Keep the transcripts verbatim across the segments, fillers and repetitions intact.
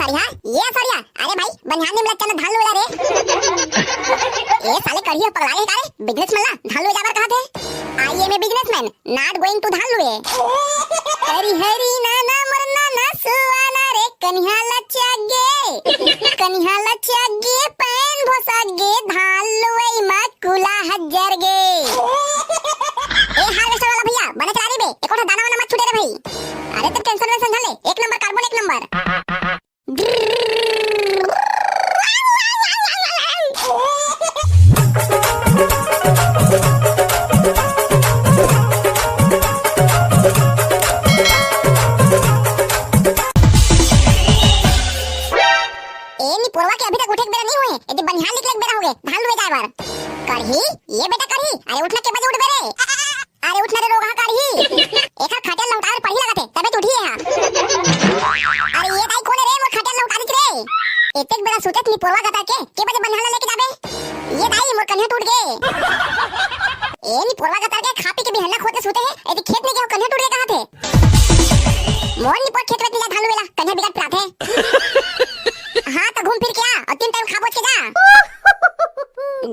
हाँ, ये सरिया, अरे भाई, बनिहार निमला चल ना धान लुए ला रे। ए साले करिया पगला गे का रे? बिजनेसमैन ला धान लुए जाबर कहाथे। I am a businessman, not going to धान लुए। हरी हरी नाना मोर नाना सुआना रे, कनिहा लचक गे, कनिहा लचक गे, पैन भोसक गे, धान लुवई मा कुला हज्जर गे। ए हार्वेस्टर वाला भैया, बने चला रही बे, एको ठा दाना वाना मत छूटे रे भाई। अरे तो टेंशन वेंशन झन ले, एक नंबर कार्बन, एक नंबर। ए निपोरवा के अभी तक उठे के बेरा नहीं हुए, एदे बनिहार निकले के बेरा हो गे, धान लुए जाए बर। करही, ये बेटा करही, अरे उठ ना, के बजे उठबे रे? अरे उठ ना रे रोगहा करही। एखर खटिया लहुटाए बर पड़ही लगत हे, तबे तो उठही एहा। अरे ये दाई कोन ए रे, मोर खटिया लहुटा देत रे? एतेक बेरा सुते निपोरवा गतर के, के बजे बनिहार ला लेके जाबे? ये दाई मोर कनिहा टूट गे। ए निपोरवा गतर के, खा पी के बिहन्ना खोत ले सुते हे, एदे खेत में गे हो, कनिहा टूट गे कहाथे। मोर निपोर खेत वेत नइ जा धान लुए ला, कनिहा बिकट पिराथे। हाँ, तो घूम फिर के आ, अउ तीन टाइम खा बोच के जा।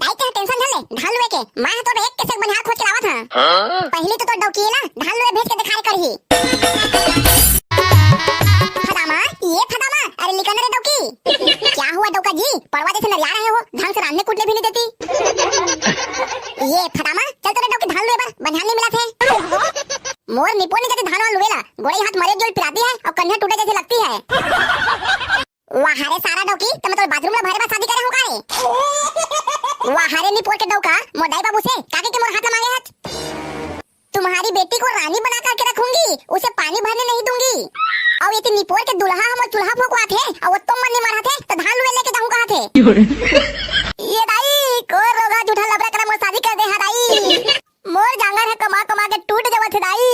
दाई, तें टेंशन झन ले, धान लुए के, मैं ह तोर एक के सेक बनिहार खोज के लावत हँव। हाँ? पहिली तो तोर डौकी ला धान लुए भेज के देखा रे करही। फदामा, ये फदामा, अरे निकर ना रे डौकी। क्या हुआ डौका जी? पड़वा जैसे नरिया रहे हो, ढंग से रांधने कूटने भी नहीं देती। ये फदामा, चल तो रे डौकी धान लुए बर, बनिहार नहीं मिलत हे। मोर निपोर नइ जाती धान वान लुए ला, गोड़ई हाथ मरे जोल पिराती हे अउ कनिहा टूटे जैसे लगती हे। वाह रे सारा डौकी, त मैं तोर बाथरूम ला भरे बर शादी करे हँव का रे? वाह रे निपोर के डौका, मोर दाई बाबू से काके के मोर हाथ ला मांगे हच। तुम्हारी बेटी को रानी बना करके रखूंगी, उसे पानी भरने नहीं दूंगी। अउ एती निपोर के दुल्हा हमर चूल्हा फुकवाथे, अउ ओतको मन नइ मरथे, त धान लुए लेके जाहूं कहाथे। ये दाई, कोन रोगहा झूठा लफड़ा करा मोर शादी कर दे हा दाई। मोर जांगर ह कमा कमा के टूट जावत हे दाई।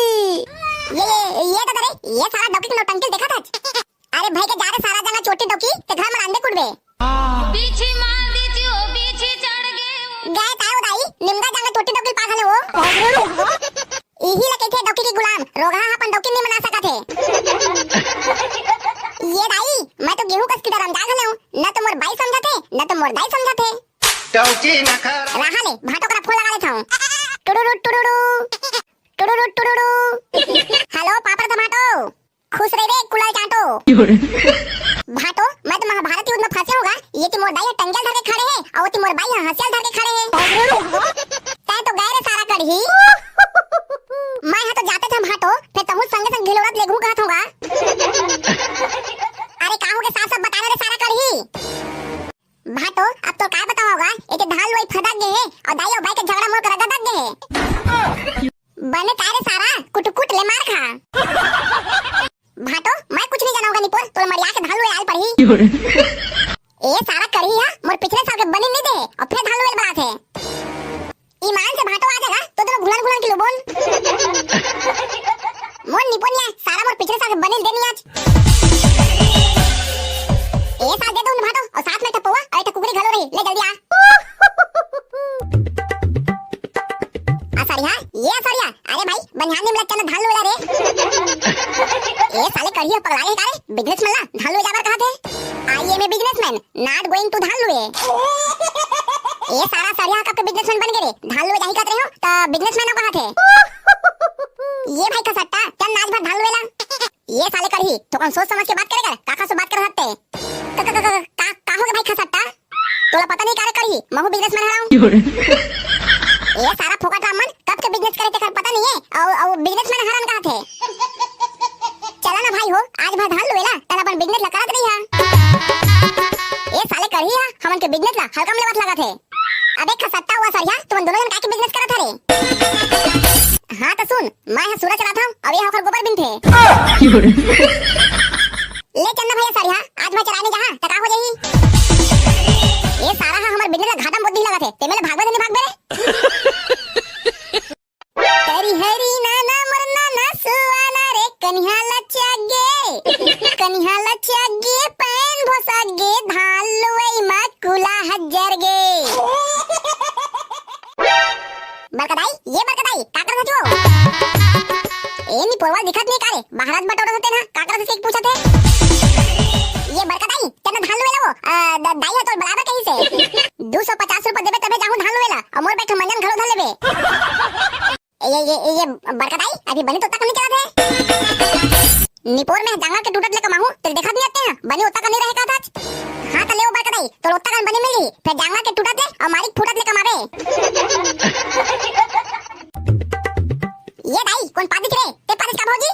ये, ये, ये तो करे, ये सारा डौकी के नौटंकी देखत हच। अरे भाई के जा रे सारा जगह चोटी डौकी, ते घर में रांधे कुटबे। पीछे मार दीजिए, ओ पीछे चढ़ गए। गए ताऊ दाई, निमगा जांगर चोटी डौकी पास हले हो। इही ला कहिथे डौकी के गुलाम, रोगहा ह अपन डौकी नहीं मना सकत हे। ये दाई, मैं तो गेहूं कस की तरह दाल हले हूँ, न तो मोर बाई समझत हे, न तो मोर दाई समझत हे। डौकी नखरा। रहा ले, भाटो करा फोन लगा लेत हूँ। टुडुडु, टुडुडु। टुडुडु, टुडुडु। हेलो, पापड़ टमाटो। खुश रहिबे, कुलर चांटो। भाटो, मैं तो महाभारत युद्ध में फंसे हूँ गा। एती मोर दाई ह टंगिया ल धर के खड़े हे, अउ ओती मोर बाई ह हंसिया ल धर के खड़े हे। तैं तो गए रे सारा करही। मैं ह तो जाते थे भाटो, फेर तहूं संगे संग ढिलोरा ल लेगहूं कहत हूँ गा। अरे का हो गे साफ साफ बता ना रे सारा करही। भाटो, अब तो काय बतावंव गा, एती धान लुवई फदक गे हे, अउ दाई अउ बाई के झगड़ा मोर करा गदक गे हे। बने काय रे सारा, कुटकुट ले मार खा। भाटो, मैं कुछ नहीं जानंव गा निपोर, तोला मरिया के धान लुवे आल पड़ही। ए सारा करही हा, मोर पिछले साल के बनी नहीं दे, अउ फेर धान लुवे बलाथे। ईमान से भाटो आ जाएगा, तो दोनों घुलन घुलन के लुबोन। मोर निपोनिया, सारा मोर पिछले साल के बनी दे नहीं आज। ए साल दे दो भाटो, अउ साथ में एक ठा पौवा, अउ एक ठा कुकरी घलो रही, ले जल्दी आ। असरिया, ये असरिया, अरे भाई, बनिहार निमला चल ना धान लुए ला रे। ए साले करिया पगला गे का रे? बिजनेसमैन ला धान लुए जाबर कहाथे। I am a businessman, not going to धान लुए। ए सारा सरिया कब के बिजनेसमैन बन गे रे? धान लुए जाही कहत रहे हंव, त बिजनेसमैन हंव कहाथे। ये भाई खसट्टा, चल ना आज भर धान लुए ला। ये साले करही, थोकन सोच समझ के बात करे कर, काखर से बात करत हस ते? का, का, का, का, का, का हो गे भाई खसट्टा? तोला पता नहीं का रे करही, महू बिजनेसमैन हरंव। ए सारा फोकट राम मन, कब के बिजनेस करे तेखर पता नहीं हे, अउ, अउ बिजनेसमैन हरंव कहाथे। चला ना भाई हो, आज भर धान लुए ला, तहन अपन बिजनेस ला करत रही हा। ए साले करही हा, हमन के बिजनेस ला हल्का में लेवत लागत हे। अबे खसट्टा हुआ सरिया, तुमन दोनों जन काय के बिजनेस करत हरे? हाँ त सुन, मैं ह सूरा चराथंव, अउ ये ह ओखर गोबर बिनथे। ले चल ना भैया सरिया, आज मैं चराय नइ जाहूं, त का हो जाही? ये सारा ह हमर बिजनेस ला घाटा म बोत दिही लगत हे, ते मेर ले भागबे त नइ भागबे रे? हरी हरी नाना मोर नाना सुआना रे, कनिहा लचक गे, कनिहा लचक गे, पैन भोसक गे, धान लुवई मा कुला हज्जर गे। बड़का दाई, ये बड़का दाई, का करत हच वो? ए निपोरवा दिखत नहीं का रे? बाहर बटोरत होते ना, का करत हच पूछत हे? ये बड़का दाई, ये, ये बड़का दाई, अभी बने तो ओतका कन नइ चलत हे। निपोर में जांगर के टूटत ले कमाहूं, तेला देखत नइ हस तें, बने ओतका कन नइ रहे का था। हां, त ले ओ बड़का दाई, तोर ओतका कन बने मिलही, फेर जांगर के टूटत ले अउ मारी के फूटत ले कमाबे। ये दाई, कोन पादिस रे? तें पादिस का भौजी?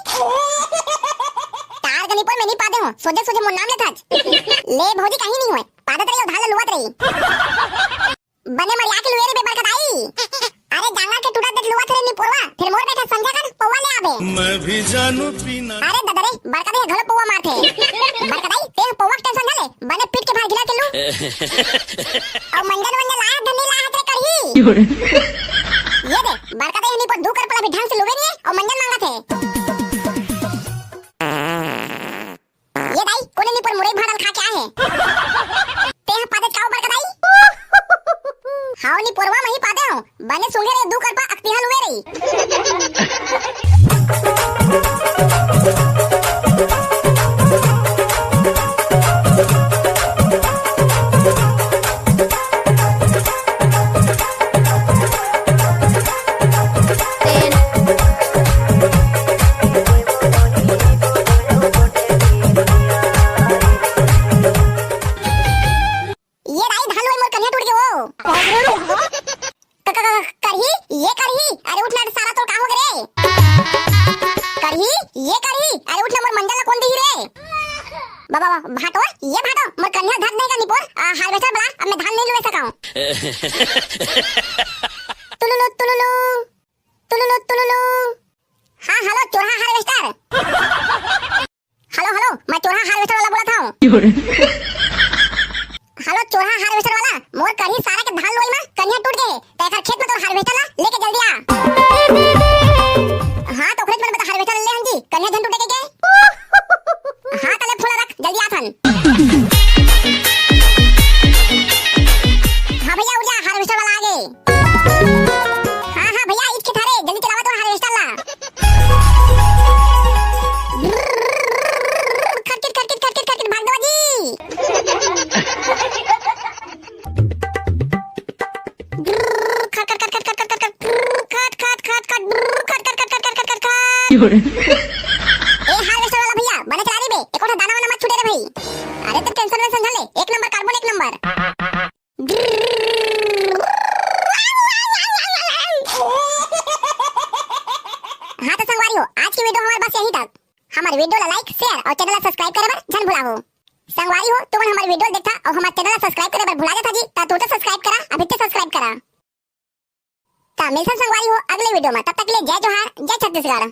तार के निपोर में नइ पादे हों, सोझे सोझे मोर नाम लेथस। ले भौजी, कहीं नइ होय, पादत रही अउ धान ल लुवत रही। बने मरिया के लुए रे बे बड़का दाई। अरे जांगर के टूटत देख लुवत रे निपोरवा, फेर मोर बेटा संझा कन पौवा ले आबे। मैं भी जानू पीना। अरे ददा रे, बड़का दाई घलो पौवा मारथे। बड़का दाई, तें पौवा के tension झन ले, बने पीट के भार घिला के लू। अउ मंजन वंजन लाहत धन नइ लाहत रे करही। ये दे, बड़का दाई निपोर दू कर पला भी ढंग से लुवे नइ हे, अउ मंजन मांगत हे। ये दाई, कोने निपोर मुरई भांटा ल खा के आए हे? तें ह पादेच का ओ बड़का दाई? हाव निपोरवा महीं पादे हों, बने सूंघे रही दू करपा अकतिहा लुवे रही। ये दाई धान लुवई मोर कनिहा टूट गे ओ। क-, क-, क-, करही, ये करही, अरे उठ ना सारा, तोर का हो गे रे? करही, ये करही, अरे उठ ना, मोर मंजन ला कोन दिही रे? बाबा, बा-, भाटो, ये भाटो, मोर कनिहा धर नहीं का निपोर, आ, harvester बला, अब मैं धान नइ लुवे सकंव। तुलुलु, तुलुलु, तुलुलु, तुलुलु। हां, hello, चोरहा harvester। Hello, hello, मैं चोरहा harvester वाला बोलत हंव। Hello, चोरहा harvester वाला, मोर करही सारा के धान लुवई म कनिहा टूट गे हे, त एकर खेत म तोर harvester ला लेके जल्दी आ। हां, त ओखरेच मन बता harvester ले हन जी, कनिहा झन टूटे के के। हां, त ले फोन रख, जल्दी आथन। हां भैया, उठ जा, harvester वाला आ गे। हां, हां भैया, इच के थारे, जल्दी चलावा तोर harvester ला। खटखट, खटखट, खटखट, खटखट, भाग दो जी। खट, खट, खट, खट, खट, खट, खट, खट, खट, खट, खट, खट, खट, खट, खट, खट। ए harvester वाला भैया, बने चला रे बे, एको ठा दाना वाना मत छूटे रे भाई। अरे त tension वेंशन झन ले, एक नंबर carbon, एक नंबर। हां त संगवारी हो, आज के video हमर बस यहीं तक। हमर video ला like, share अउ channel ला subscribe करे बर झन भुलाहू। संगवारी हो, तुमन हमर video देखथा अउ हमर channel ला subscribe करे बर भुला जाथा जी, त तुरते subscribe करा, अभी ते subscribe करा। त मिलथन संगवारी हो अगले video म, तब तक के लिए जय जोहार, जय छत्तीसगढ़।